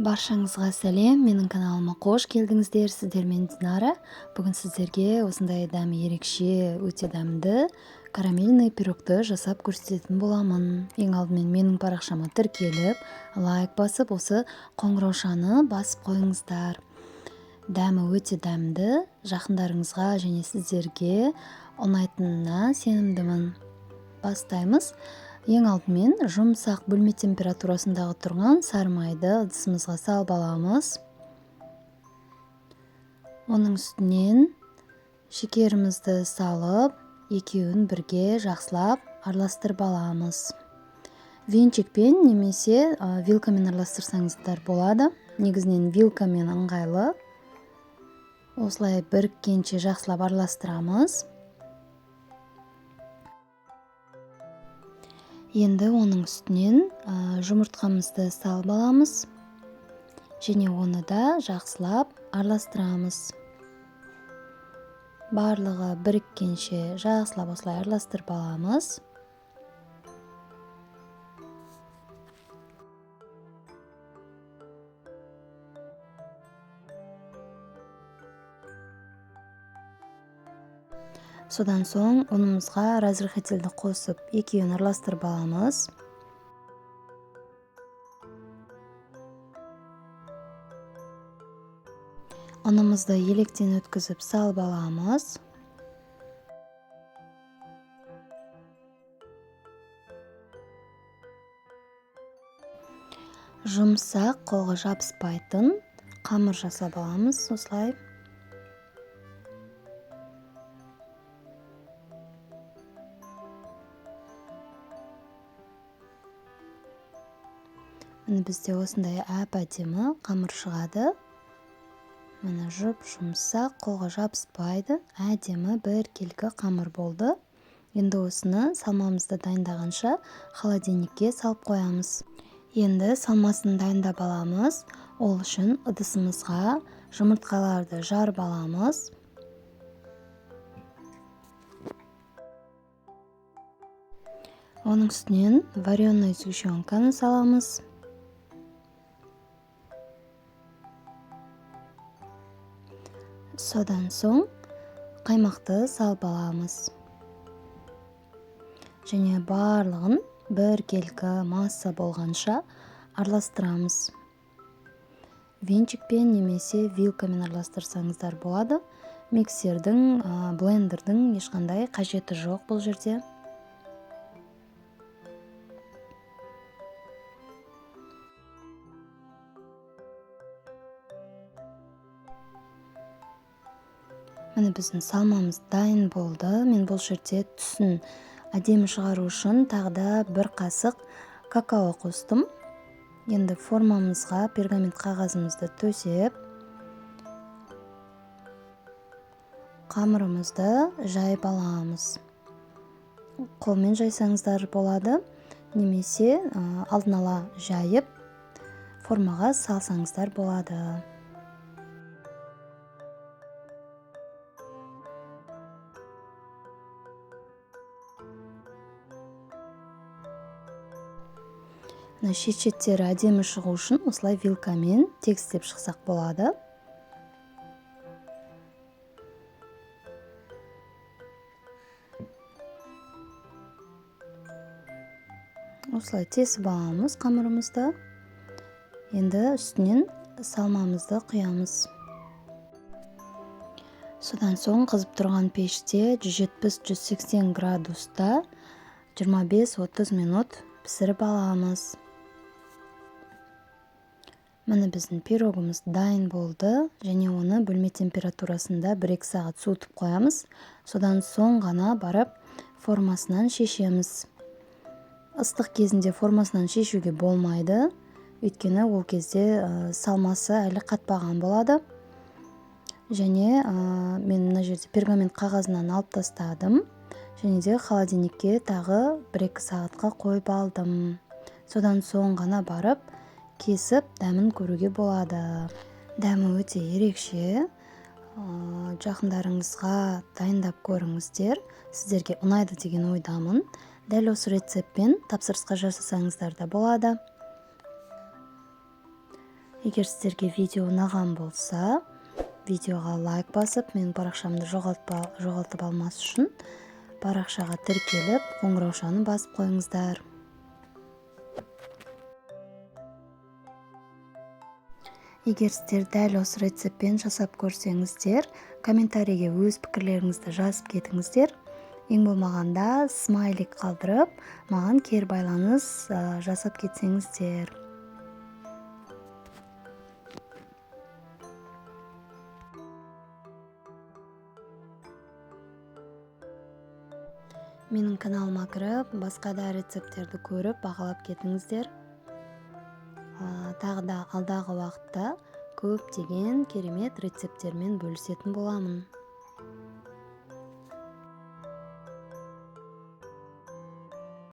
Баршаңызға сәлем, менің каналыма қош келдіңіздер. Сіздермен Динара. Бүгін сіздерге осындай дәмі ерекше, өте дәмді карамельный пирогты жасап көрсететін боламын. Ең алдымен менің парақшама тіркеліп, лайк басып, осы қоңыраушаны басып қойыңыздар. Дәмі өте дәмді, жақындарыңызға және сіздерге ұнайтынына сенімдімін. Бастаймыз. Ең алдымен жұмсақ бөлме температурасындағы тұрған сары майды ыдысымызға салып аламыз. Оның үстінен шекерімізді салып, екеуін бірге жақсылап араластырып аламыз. Венчикпен немесе вилкамен араластырсаңыздар болады. Негізінен вилкамен ыңғайлы. Осылай біріккенше жақсылап араластырамыз. Енді оның үстінен жұмыртқамызды салып аламыз және оны да жақсылап араластырамыз. Барлығы біріккенше жақсылап осылай араластырып аламыз. Содан соң ұнымызға разрыхлительді қосып, екеуін араластырып аламыз. Ұнымызды електен өткізіп салып аламыз. Жұмсақ, қолға жабыспайтын қамыр жасап аламыз осылай. Міне бізде осындай әп-әдемі қамыр шығады. Міне жұп-жұмсақ, қолға жабыспайды, әдемі біркелкі қамыр болды. Енді осыны салмамызды дайындағанша холодильникке салып қоямыз. Енді салмасын дайындап аламыз. Ол үшін ыдысымызға жұмыртқаларды жарып аламыз. Оның үстінен вареный сгущенканы саламыз. Содан соң қаймақты салып аламыз. Және барлығын біркелкі масса болғанша араластырамыз. Венчикпен немесе вилкамен араластырсаңыздар болады. Миксердің, блендердің ешқандай қажеті жоқ бұл жерде. Міне біздің салмамыз дайын болды. Мен бұл жерде түсін әдемі шығару үшін тағы да бір қасық какао қостым. Енді формамызға пергамент қағазымызды төсеп, қамырымызды жайып аламыз. Қолмен жайсаңыздар болады, немесе алдын ала жайып формаға салсаңыздар болады. Мына шет-шеттері әдемі шығу үшін осылай вилкамен тегістеп шықсақ болады. Осылай тесіп аламыз қамырымызды. Енді үстінен салмамызды құямыз. Содан соң қызып тұрған пеште 170-180 градуста 25-30 минут пісіріп аламыз. Міне біздің пирогымыз дайын болды және оны бөлме температурасында 1-2 сағат суытып қоямыз. Содан соң ғана барып формасынан шешеміз. Ыстық кезінде формасынан шешуге болмайды, өйткені ол кезде салмасы әлі қатпаған болады. Және мен мына жерде пергамент қағазынан алып тастадым. Және де холодильникке тағы 1-2 сағатқа қойып алдым. Содан соң ғана барып кесіп дәмін көруге болады. Дәмі өте ерекше. Жақындарыңызға дайындап көріңіздер. Сіздерге ұнайды деген ойдамын. Дәл осы рецептпен тапсырысқа жасасаңыздар да болады. Егер сіздерге видео ұнаған болса, видеоға лайк басып, менің парақшамды жоғалтып алмас үшін парақшаға тіркеліп, қоңыраушаны басып қойыңыздар. Егер сіздер дәл осы рецептпен жасап көрсеңіздер, комментарийге өз пікірлеріңізді жазып кетіңіздер. Ең болмағанда смайлик қалдырып, маған кері байланыс жасап кетсеңіздер. Менің каналыма кіріп, басқа да рецепттерді көріп, бағалап кетіңіздер. Тағы да алдағы уақытта көптеген керемет рецепттермен бөлісетін боламын.